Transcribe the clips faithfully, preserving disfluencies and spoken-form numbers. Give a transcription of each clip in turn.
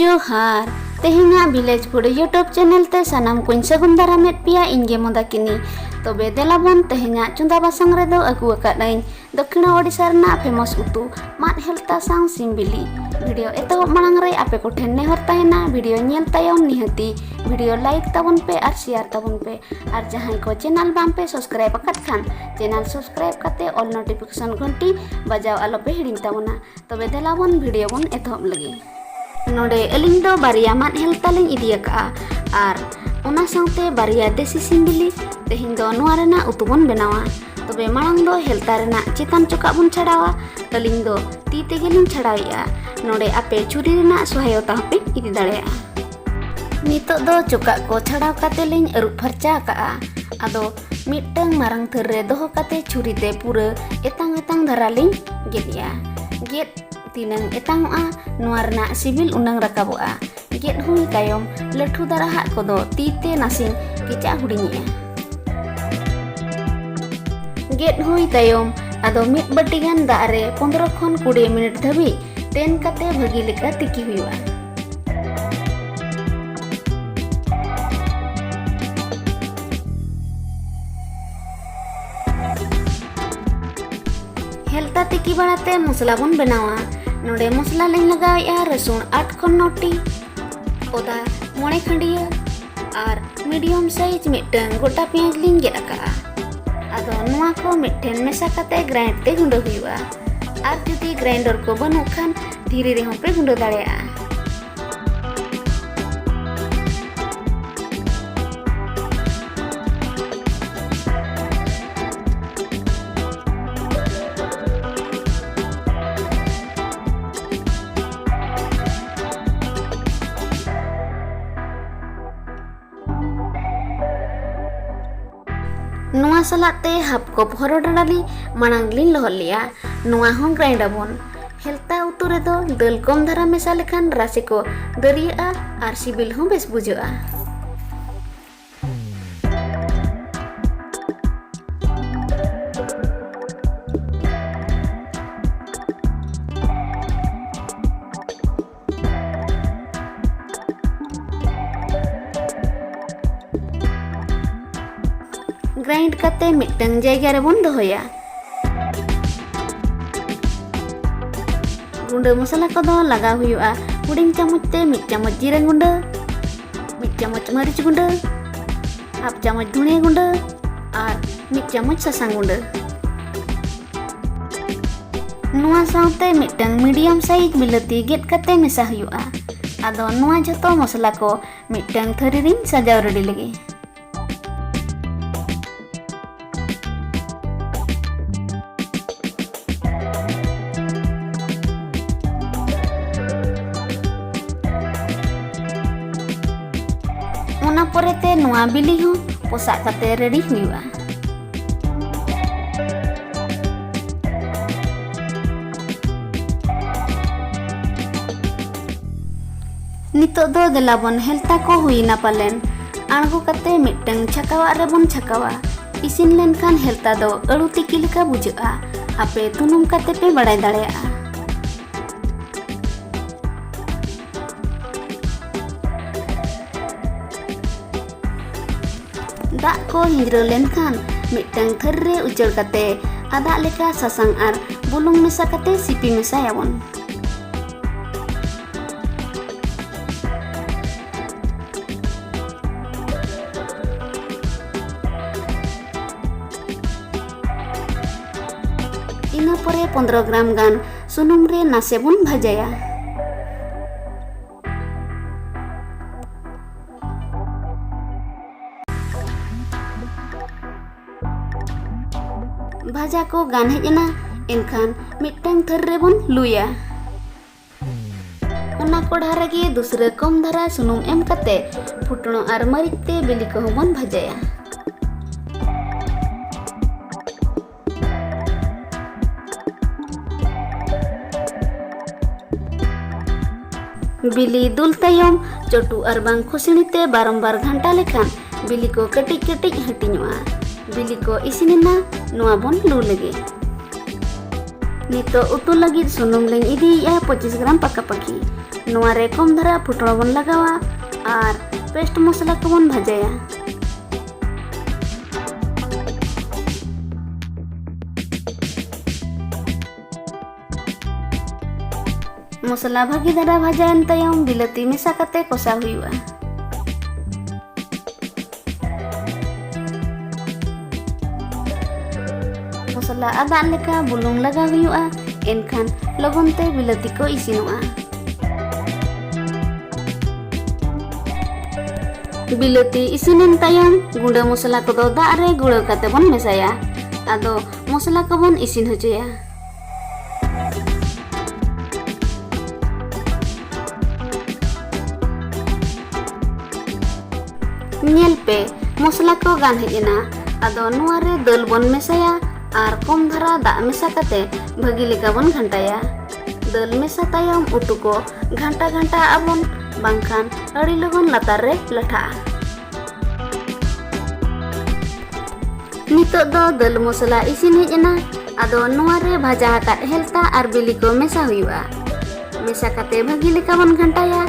ᱡᱚᱦᱟᱨ᱾ ᱛᱮᱦᱮᱧᱟᱜ ᱵᱷᱤᱞᱮᱡᱽ food YouTube channel ᱛᱮ ᱥᱟᱱᱟᱢ ᱠᱚᱧ ᱥᱟᱹᱜᱩᱱ ᱫᱟᱨᱟᱢᱮᱫ ᱯᱮᱭᱟ᱾ ᱤᱧ ᱜᱮ ᱢᱚᱫᱟᱠᱤᱱᱤ᱾ ᱛᱚᱵᱮ ᱫᱮᱞᱟ ᱵᱚᱱ, ᱛᱮᱦᱮᱧᱟᱜ ᱪᱚᱸᱫᱟ ᱵᱟᱥᱟᱝ ᱨᱮᱫᱚ ᱟᱹᱜᱩ ᱟᱠᱟᱫᱟᱹᱧ ᱫᱚᱠᱠᱷᱤᱬ ᱳᱰᱤᱥᱟ ᱨᱮᱱᱟᱜ ᱯᱷᱮᱢᱟᱥ ᱩᱛᱩ ᱢᱟᱫ ᱦᱮᱞᱛᱟ ᱥᱟᱶ ᱥᱤᱢ ᱵᱤᱞᱤ᱾ ᱵᱷᱤᱰᱤᱭᱳ ᱮᱛᱚᱦᱚᱵ ᱢᱟᱲᱟᱝ ᱨᱮ ᱟᱯᱮ ᱠᱚᱴᱷᱮᱱ ᱱᱮᱦᱚᱨ ᱛᱟᱦᱮᱱᱟ, ᱵᱷᱤᱰᱤᱭᱳ ᱧᱮᱞ ᱛᱟᱭᱚᱢ ᱱᱤᱦᱟᱹᱛᱤ ᱵᱷᱤᱰᱤᱭᱳ ᱞᱟᱭᱤᱠ ᱛᱟᱵᱚᱱ ᱯᱮ ᱟᱨ ᱥᱮᱭᱟᱨ ᱛᱟᱵᱚᱱ ᱯᱮ᱾ ᱟᱨ ᱡᱟᱦᱟᱸᱭ ᱠᱚ ᱪᱮᱱᱮᱞ ᱵᱟᱝ ᱯᱮ ᱥᱟᱵᱥᱠᱨᱟᱭᱤᱵ ᱟᱠᱟᱫ ᱠᱷᱟᱱ, ᱪᱮᱱᱮᱞ ᱥᱟᱵᱥᱠᱨᱟᱭᱤᱵ ᱠᱟᱛᱮ ᱚᱞ ᱱᱳᱴᱤᱯᱷᱤᱠᱮᱥᱚᱱ ᱜᱷᱚᱱᱴᱤ ᱵᱟᱡᱟᱣ ᱟᱞᱚ ᱯᱮ ᱦᱤᱲᱤᱧ ᱛᱟᱵᱚᱱᱟ᱾ ᱛᱚᱵᱮ ᱫᱮᱞᱟ ᱵᱚᱱ ᱵᱷᱤᱰᱤᱭᱳ ᱵᱚᱱ ᱮᱛᱚᱦᱚᱵ ᱞᱮᱜᱮ᱾ ᱱᱚᱰᱮ ᱟᱹᱞᱤᱧ ᱫᱚ ᱵᱟᱨᱭᱟ ᱢᱟᱫ ᱦᱮᱞᱛᱟ ᱞᱤᱧ ᱤᱫᱤ ᱟᱠᱟᱫᱼᱟ ᱟᱨ ᱚᱱᱟ ᱥᱟᱶᱛᱮ ᱵᱟᱨᱭᱟ ᱫᱮᱥᱤ ᱥᱤᱢ ᱵᱤᱞᱤ᱾ ᱛᱮᱦᱮᱧ ᱫᱚ ᱱᱚᱣᱟ ᱨᱮᱱᱟᱜ ᱩᱛᱩ ᱵᱚᱱ ᱵᱮᱱᱟᱣᱟ᱾ ᱛᱚᱵᱮ ᱢᱟᱲᱟᱝ ᱫᱚ ᱦᱮᱞᱛᱟ ᱨᱮᱱᱟᱜ ᱪᱮᱛᱟᱱ ᱪᱚᱠᱟᱜ ᱵᱚᱱ ᱪᱷᱟᱲᱟᱣᱟ᱾ ᱟᱹᱞᱤᱧ ᱫᱚ ᱛᱤ ᱛᱮᱜᱮ ᱞᱤᱧ ᱪᱷᱟᱲᱟᱣᱮᱫᱼᱟ᱾ ᱱᱚᱰᱮ ᱟᱯᱮ ᱪᱷᱩᱨᱤ ᱨᱮᱱᱟᱜ ᱥᱚᱦᱟᱭᱚᱛᱟ ᱦᱚᱸᱯᱮ ᱤᱫᱤ ᱫᱟᱲᱮᱭᱟᱜᱼᱟ᱾ ᱱᱤᱛᱚᱜ ᱫᱚ ᱪᱚᱠᱟᱜ ᱠᱚ ᱪᱷᱟᱲᱟᱣ ᱠᱟᱛᱮ ᱞᱤᱧ ᱟᱹᱨᱩᱵ ᱯᱷᱟᱨᱪᱟ ᱟᱠᱟᱫᱼᱟ᱾ ᱟᱫᱚ ᱢᱤᱫᱴᱟᱝ ᱢᱟᱨᱟᱝ ᱛᱷᱟᱹᱨ ᱨᱮ ᱫᱚᱦᱚ ᱠᱟᱛᱮ ᱪᱷᱩᱨᱤ ᱛᱮ ᱯᱩᱨᱟᱹ ᱮᱛᱟᱝ ᱮᱛᱟᱝ ᱫᱷᱟᱨᱟ ᱞᱤᱧ ᱜᱮᱫ ᱮᱜᱼᱟ᱾ ᱜᱮᱫ ᱛᱤᱱᱟᱹᱝ ᱮᱛᱟᱝᱚᱜᱼᱟ, ᱱᱚᱣᱟ ᱨᱮᱱᱟᱜ ᱥᱤᱵᱤᱞ ᱩᱱᱟᱹᱝ ᱨᱟᱠᱟᱵᱚᱜᱼᱟ᱾ ᱜᱮᱫ ᱦᱩᱭ ᱛᱟᱭᱚᱢ ᱞᱟᱹᱴᱷᱩ ᱫᱷᱟᱨᱟ ᱦᱟᱜ ᱠᱚᱫᱚ ᱛᱤ ᱛᱮ ᱱᱟᱥᱮᱧ ᱠᱮᱪᱟᱜ ᱦᱩᱰᱤᱧᱮᱜᱼᱟ᱾ ᱜᱮᱫ ᱦᱩᱭ ᱛᱟᱭᱚᱢ ᱟᱫᱚ ᱢᱤᱫ ᱵᱟᱹᱴᱤ ᱜᱟᱱ ᱫᱟᱜ ᱨᱮ ᱯᱚᱱᱫᱽᱨᱚ ᱠᱷᱚᱱ ᱠᱩᱲᱤ ᱢᱤᱱᱤᱴ ᱫᱷᱟᱹᱵᱤᱡ ᱛᱮᱱ ᱠᱟᱛᱮ ᱵᱷᱟᱹᱜᱤ ᱞᱮᱠᱟ ᱛᱤᱠᱤ ᱦᱩᱭᱩᱜᱼᱟ᱾ ᱦᱮᱞᱛᱟ ᱛᱤᱠᱤ ᱵᱟᱲᱟᱛᱮ ᱢᱚᱥᱞᱟ ᱵᱚᱱ ᱵᱮᱱᱟᱣᱟ᱾ ᱱᱚᱰᱮ ᱢᱚᱥᱞᱟ ᱞᱤᱧ ᱞᱟᱜᱟᱣᱮᱫᱼᱟ ᱨᱟᱹᱥᱩᱱ ᱟᱴ ᱠᱷᱚᱱ ᱱᱚ ᱴᱤ, ᱚᱫᱟ ᱢᱚᱬᱮ ᱠᱷᱟᱹᱰᱭᱟᱹ ᱟᱨ ᱢᱤᱰᱤᱭᱟᱢ ᱥᱟᱭᱤᱡ ᱢᱤᱫᱴᱟᱝ ᱜᱚᱴᱟ ᱯᱮᱸᱭᱟᱡᱽ ᱞᱤᱧ ᱜᱮᱫ ᱟᱠᱟᱫᱼᱟ᱾ ᱟᱫᱚ ᱱᱚᱣᱟ ᱠᱚ ᱢᱤᱫᱴᱷᱮᱱ ᱢᱮᱥᱟ ᱠᱟᱛᱮ ᱜᱨᱟᱭᱤᱱᱰ ᱛᱮ ᱜᱩᱸᱰᱟᱹ ᱦᱩᱭᱩᱜᱼᱟ᱾ ᱟᱨ ᱡᱩᱫᱤ ᱜᱨᱟᱭᱤᱱᱰᱟᱨ ᱠᱚ ᱵᱟᱹᱱᱩᱜ ᱠᱷᱟᱱ ᱫᱷᱤᱨᱤ ᱨᱮᱦᱚᱸ ᱯᱮ ᱜᱩᱸᱰᱟᱹ ᱫᱟᱲᱮᱭᱟᱜᱼᱟ᱾ ᱱᱚᱣᱟ ᱥᱟᱞᱟᱜ ᱛᱮ half cup ᱦᱚᱨᱚ ᱰᱟᱸᱰᱟ ᱞᱤᱧ ᱢᱟᱲᱟᱝ ᱞᱤᱧ ᱞᱚᱦᱚᱫ ᱞᱮᱜᱼᱟ᱾ ᱱᱚᱣᱟ ᱦᱚᱸ ᱜᱨᱟᱭᱤᱱᱰ ᱟᱵᱚᱱ᱾ ᱦᱮᱞᱛᱟ ᱩᱛᱩ ᱨᱮᱫᱚ ᱫᱟᱹᱞ ᱠᱚᱢ ᱫᱷᱟᱨᱟ ᱢᱮᱥᱟ ᱞᱮᱠᱷᱟᱱ ᱨᱟᱥᱮ ᱠᱚ ᱫᱟᱹᱨᱭᱟᱹᱜᱼᱟ ᱟᱨ ᱥᱤᱵᱤᱞ ᱦᱚᱸ ᱵᱮᱥ ᱵᱩᱡᱷᱟᱹᱜᱼᱟ᱾ ᱜᱨᱟᱭᱤᱱᱰ ᱠᱟᱛᱮ ᱢᱤᱫᱴᱟᱝ ᱡᱟᱭᱜᱟ ᱨᱮᱵᱚᱱ ᱫᱚᱦᱚᱭᱟ᱾ ᱜᱩᱸᱰᱟᱹ ᱢᱚᱥᱞᱟ ᱠᱚᱫᱚ ᱞᱟᱜᱟᱣ ᱦᱩᱭᱩᱜᱼᱟ ᱦᱩᱰᱤᱧ ᱪᱟᱢᱚᱪ ᱛᱮ ᱢᱤᱫ ᱪᱟᱢᱚᱪ ᱡᱤᱨᱟᱹ ᱜᱩᱸᱰᱟᱹ, ᱢᱤᱫ ᱪᱟᱢᱚᱪ ᱢᱟᱹᱨᱤᱪ ᱜᱩᱸᱰᱟᱹ, ᱦᱟᱯ ᱪᱟᱢᱚᱪ ᱫᱷᱩᱱᱤᱭᱟᱹ ᱜᱩᱸᱰᱟᱹ ᱟᱨ ᱢᱤᱫ ᱪᱟᱢᱚᱪ ᱥᱟᱥᱟᱝ ᱜᱩᱸᱰᱟᱹ᱾ ᱱᱚᱣᱟ ᱥᱟᱶᱛᱮ ᱢᱤᱫᱴᱟᱝ ᱢᱤᱰᱤᱭᱟᱢ ᱥᱟᱭᱤᱡ ᱵᱤᱞᱟᱹᱛᱤ ᱜᱮᱫ ᱠᱟᱛᱮ ᱢᱮᱥᱟ ᱦᱩᱭᱩᱜᱼᱟ᱾ ᱟᱫᱚ ᱱᱚᱣᱟ ᱡᱷᱚᱛᱚ ᱢᱚᱥᱞᱟ ᱠᱚ ᱢᱤᱫᱴᱟᱝ ᱛᱷᱟᱹᱨᱤ ᱨᱤᱧ ᱥᱟᱡᱟᱣ ᱨᱮᱰᱤ ᱞᱮᱜᱮ᱾ ᱚᱱᱟ ᱯᱚᱨᱮᱛᱮ ᱱᱚᱣᱟ ᱵᱤᱞᱤ ᱦᱚᱸ ᱯᱚᱥᱟᱜ ᱠᱟᱛᱮ ᱨᱮᱰᱤ ᱦᱩᱭᱩᱜᱼᱟ᱾ ᱱᱤᱛᱚᱜ ᱫᱚ ᱫᱮᱞᱟ ᱵᱚᱱ ᱦᱮᱞᱛᱟ ᱠᱚ ᱦᱩᱭᱱᱟ ᱯᱟᱞᱮᱱ᱾ ᱟᱬᱜᱚ ᱠᱟᱛᱮ ᱢᱤᱫᱴᱟᱝ ᱪᱷᱟᱠᱟᱣᱟᱜ ᱨᱮᱵᱚᱱ ᱪᱷᱟᱠᱟᱣᱟ᱾ ᱤᱥᱤᱱ ᱞᱮᱱᱠᱷᱟᱱ ᱦᱮᱞᱛᱟ ᱫᱚ ᱟᱹᱲᱩ ᱛᱤᱠᱤ ᱞᱮᱠᱟ ᱵᱩᱡᱷᱟᱹᱜᱼᱟ᱾ ᱟᱯᱮ ᱛᱩᱱᱩᱢ ᱠᱟᱛᱮ ᱯᱮ ᱵᱟᱲᱟᱭ ᱫᱟᱲᱮᱭᱟᱜᱼᱟ᱾ ᱫᱟᱜ ᱠᱚ ᱦᱤᱸᱡᱽᱨᱟᱹᱣ ᱞᱮᱱᱠᱷᱟᱱ ᱢᱤᱫᱴᱟᱝ ᱛᱷᱟᱹᱨᱤ ᱨᱮ ᱩᱪᱟᱹᱲ ᱠᱟᱛᱮ ᱟᱫᱟᱜ ᱞᱮᱠᱟ ᱥᱟᱥᱟᱝ ᱟᱨ ᱵᱩᱞᱩᱝ ᱢᱮᱥᱟ ᱠᱟᱛᱮ ᱥᱤᱯᱤ ᱢᱮᱥᱟᱭᱟᱵᱚᱱ᱾ ᱤᱱᱟᱹ ᱯᱚᱨᱮ ᱯᱚᱱᱫᱽᱨᱚ ᱜᱨᱟᱢ ᱜᱟᱱ ᱥᱩᱱᱩᱢ ᱨᱮ ᱱᱟᱥᱮ ᱵᱚᱱ ᱵᱷᱟᱡᱟᱭᱟ᱾ ᱵᱷᱟᱡᱟ ᱠᱚ ᱜᱟᱱ ᱦᱮᱡ ᱮᱱᱟ, ᱮᱱᱠᱷᱟᱱ ᱢᱤᱫᱴᱟᱝ ᱛᱷᱟᱹᱨᱤ ᱨᱮᱵᱚᱱ ᱞᱩᱭᱟ᱾ ᱚᱱᱟ ᱠᱚᱲᱦᱟ ᱨᱮᱜᱮ ᱫᱩᱥᱨᱟᱹ ᱠᱚᱢ ᱫᱷᱟᱨᱟ ᱥᱩᱱᱩᱢ ᱮᱢ ᱠᱟᱛᱮ ᱯᱷᱩᱴᱲᱚ ᱟᱨ ᱢᱟᱹᱨᱤᱪ ᱛᱮ ᱵᱤᱞᱤ ᱠᱚᱦᱚᱸ ᱵᱚᱱ ᱵᱷᱟᱡᱟᱭᱟ᱾ ᱵᱤᱞᱤ ᱫᱩᱞ ᱛᱟᱭᱚᱢ ᱪᱚᱴᱩ ᱟᱨ ᱵᱟᱝ ᱠᱷᱩᱥᱱᱤ ᱛᱮ ᱵᱟᱨᱚᱢᱵᱟᱨ ᱜᱷᱟᱱᱴᱟ ᱞᱮᱠᱷᱟᱱ ᱵᱤᱞᱤ ᱠᱚ ᱠᱟᱹᱴᱤᱡ ᱠᱟᱹᱴᱤᱡ ᱦᱟᱹᱴᱤᱧᱚᱜᱼᱟ᱾ ᱵᱤᱞᱤ ᱠᱚ ᱤᱥᱤᱱ ᱮᱱᱟ, ᱱᱚᱣᱟ ᱵᱚᱱ ᱞᱩ ᱞᱮᱜᱮ᱾ ᱱᱤᱛᱚᱜ ᱩᱛᱩ ᱞᱟᱹᱜᱤᱫ ᱥᱩᱱᱩᱢ ᱞᱤᱧ ᱤᱫᱤᱭᱮᱜᱼᱟ ᱯᱚᱸᱪᱤᱥ ᱜᱨᱟᱢ ᱯᱟᱠᱟ ᱯᱟᱠᱤ᱾ ᱱᱚᱣᱟ ᱨᱮ ᱠᱚᱢ ᱫᱷᱟᱨᱟ ᱯᱷᱩᱴᱲᱚ ᱵᱚᱱ ᱞᱟᱜᱟᱣᱟ ᱟᱨ ᱯᱮᱥᱴ ᱢᱚᱥᱞᱟ ᱠᱚᱵᱚᱱ ᱵᱷᱟᱡᱟᱭᱟ᱾ ᱢᱚᱥᱞᱟ ᱵᱷᱟᱹᱜᱤ ᱫᱷᱟᱨᱟ ᱵᱷᱟᱡᱟᱭᱮᱱ ᱛᱟᱭᱚᱢ ᱵᱤᱞᱟᱹᱛᱤ ᱢᱮᱥᱟ ᱠᱟᱛᱮ ᱠᱚᱥᱟᱣ ᱦᱩᱭᱩᱜᱼᱟ᱾ ᱢᱚᱥᱞᱟ ᱟᱫᱟᱜ ᱞᱮᱠᱟ ᱵᱩᱞᱩᱝ ᱞᱟᱜᱟᱣ ᱦᱩᱭᱩᱜᱼᱟ, ᱮᱱᱠᱷᱟᱱ ᱞᱚᱜᱚᱱ ᱛᱮ ᱵᱤᱞᱟᱹᱛᱤ ᱠᱚ ᱤᱥᱤᱱᱚᱜᱼᱟ᱾ ᱵᱤᱞᱟᱹᱛᱤ ᱤᱥᱤᱱᱮᱱ ᱛᱟᱭᱚᱢ ᱜᱩᱸᱰᱟᱹ ᱢᱚᱥᱞᱟ ᱠᱚᱫᱚ ᱫᱟᱜ ᱨᱮ ᱜᱩᱲᱟᱹᱣ ᱠᱟᱛᱮ ᱵᱚᱱ ᱢᱮᱥᱟᱭᱟ᱾ ᱟᱫᱚ ᱢᱚᱥᱞᱟ ᱠᱚᱵᱚᱱ ᱤᱥᱤᱱ ᱦᱚᱪᱚᱭᱟ᱾ ᱧᱮᱞ ᱯᱮ, ᱢᱚᱥᱞᱟ ᱠᱚ ᱜᱟᱱ ᱦᱮᱡ ᱮᱱᱟ᱾ ᱟᱫᱚ ᱱᱚᱣᱟ ᱨᱮ ᱫᱟᱹᱞ ᱵᱚᱱ ᱢᱮᱥᱟᱭᱟ ᱟᱨ ᱠᱚᱢ ᱫᱷᱟᱨᱟ ᱫᱟᱜ ᱢᱮᱥᱟ ᱠᱟᱛᱮ ᱵᱷᱟᱹᱜᱤ ᱞᱮᱠᱟ ᱵᱚᱱ ᱜᱷᱟᱱᱴᱟᱭᱟ᱾ ᱫᱟᱹᱞ ᱢᱮᱥᱟ ᱛᱟᱭᱚᱢ ᱩᱛᱩ ᱠᱚ ᱜᱷᱟᱱᱴᱟ ᱜᱷᱟᱱᱴᱟ ᱟᱵᱚᱱ, ᱵᱟᱝᱠᱷᱟᱱ ᱟᱹᱰᱤ ᱞᱚᱜᱚᱱ ᱞᱟᱛᱟᱨ ᱨᱮ ᱞᱟᱴᱷᱟᱜᱼᱟ᱾ ᱱᱤᱛᱚᱜ ᱫᱚ ᱫᱟᱹᱞ ᱢᱚᱥᱞᱟ ᱤᱥᱤᱱ ᱦᱮᱡ ᱮᱱᱟ᱾ ᱟᱫᱚ ᱱᱚᱣᱟ ᱨᱮ ᱵᱷᱟᱡᱟ ᱟᱠᱟᱫ ᱦᱮᱞᱛᱟ ᱟᱨ ᱵᱤᱞᱤ ᱠᱚ ᱢᱮᱥᱟ ᱦᱩᱭᱩᱜᱼᱟ᱾ ᱢᱮᱥᱟ ᱠᱟᱛᱮ ᱵᱷᱟᱹᱜᱤ ᱞᱮᱠᱟ ᱵᱚᱱ ᱜᱷᱟᱱᱴᱟᱭᱟ᱾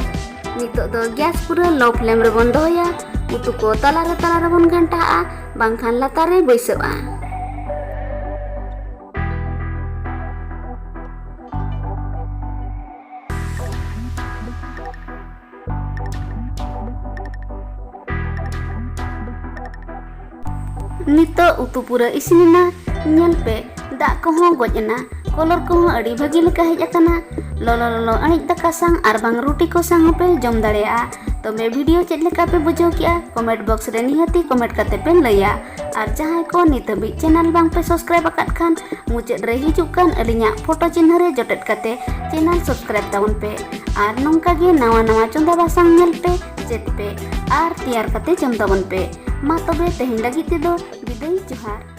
ᱱᱤᱛᱚᱜ ᱫᱚ ᱜᱮᱥ ᱯᱩᱨᱟᱹ low flame ᱨᱮᱵᱚᱱ ᱫᱚᱦᱚᱭᱟ᱾ ᱩᱛᱩ ᱠᱚ ᱛᱟᱞᱟᱨᱮ ᱛᱟᱞᱟᱨᱮᱵᱚᱱ ᱜᱷᱟᱱᱴᱟᱜᱼᱟ, ᱵᱟᱝᱠᱷᱟᱱ ᱞᱟᱛᱟᱨ ᱨᱮ ᱵᱟᱹᱭᱥᱟᱹᱜᱼᱟ᱾ ᱱᱤᱛᱚᱜ ᱩᱛᱩ ᱯᱩᱨᱟᱹ ᱤᱥᱤᱱ ᱮᱱᱟ᱾ ᱧᱮᱞ ᱯᱮ, ᱫᱟᱜ ᱠᱚᱦᱚᱸ ᱜᱚᱡ ᱮᱱᱟ, colour ᱠᱚᱦᱚᱸ ᱟᱹᱰᱤ ᱵᱷᱟᱹᱜᱤ ᱞᱮᱠᱟ ᱦᱮᱡ ᱟᱠᱟᱱᱟ᱾ ᱞᱚᱞᱚ ᱞᱚᱞᱚ ᱟᱹᱬᱤᱡ ᱫᱟᱠᱟ ᱥᱟᱝ ᱟᱨ ᱵᱟᱝ ᱨᱩᱴᱤ ᱠᱚ ᱥᱟᱝ ᱦᱚᱸᱯᱮ ᱡᱚᱢ ᱫᱟᱲᱮᱭᱟᱜᱼᱟ᱾ ᱛᱚᱵᱮ video ᱪᱮᱫ ᱞᱮᱠᱟ ᱯᱮ ᱵᱩᱡᱷᱟᱹᱣ ᱠᱮᱜᱼᱟ, comment box ᱨᱮ ᱱᱤᱦᱟᱹᱛᱤ comment ᱠᱟᱛᱮ ᱯᱮ ᱞᱟᱹᱭᱟ᱾ ᱟᱨ ᱡᱟᱦᱟᱸᱭ ᱠᱚ ᱱᱤᱛ ᱦᱟᱹᱵᱤᱡ channel ᱵᱟᱝ ᱯᱮ subscribe ᱟᱠᱟᱫ ᱠᱷᱟᱱ, ᱢᱩᱪᱟᱹᱫ ᱨᱮ ᱦᱤᱡᱩᱜ ᱠᱟᱱ ᱟᱹᱞᱤᱧᱟᱜ photo ᱪᱤᱱᱦᱟᱹ ᱨᱮ ᱡᱚᱴᱮᱫ ᱠᱟᱛᱮ channel subscribe ᱛᱟᱵᱚᱱ ᱯᱮ᱾ ᱟᱨ ᱱᱚᱝᱠᱟ ᱜᱮ ᱱᱟᱣᱟ ᱱᱟᱣᱟ ᱪᱚᱸᱫᱟ ᱵᱟᱥᱟᱝ ᱧᱮᱞ ᱯᱮ, ᱪᱮᱫ ᱯᱮ ᱟᱨ ᱛᱮᱭᱟᱨ ᱠᱟᱛᱮ ᱡᱚᱢ ᱛᱟᱵᱚᱱ ᱯᱮ᱾ ᱢᱟ ᱛᱚᱵᱮ ᱛᱮᱦᱮᱧ ᱞᱟᱹᱜᱤᱫ ᱛᱮᱫᱚ ᱵᱤᱫᱟᱹᱭ, ᱡᱚᱦᱟᱨ᱾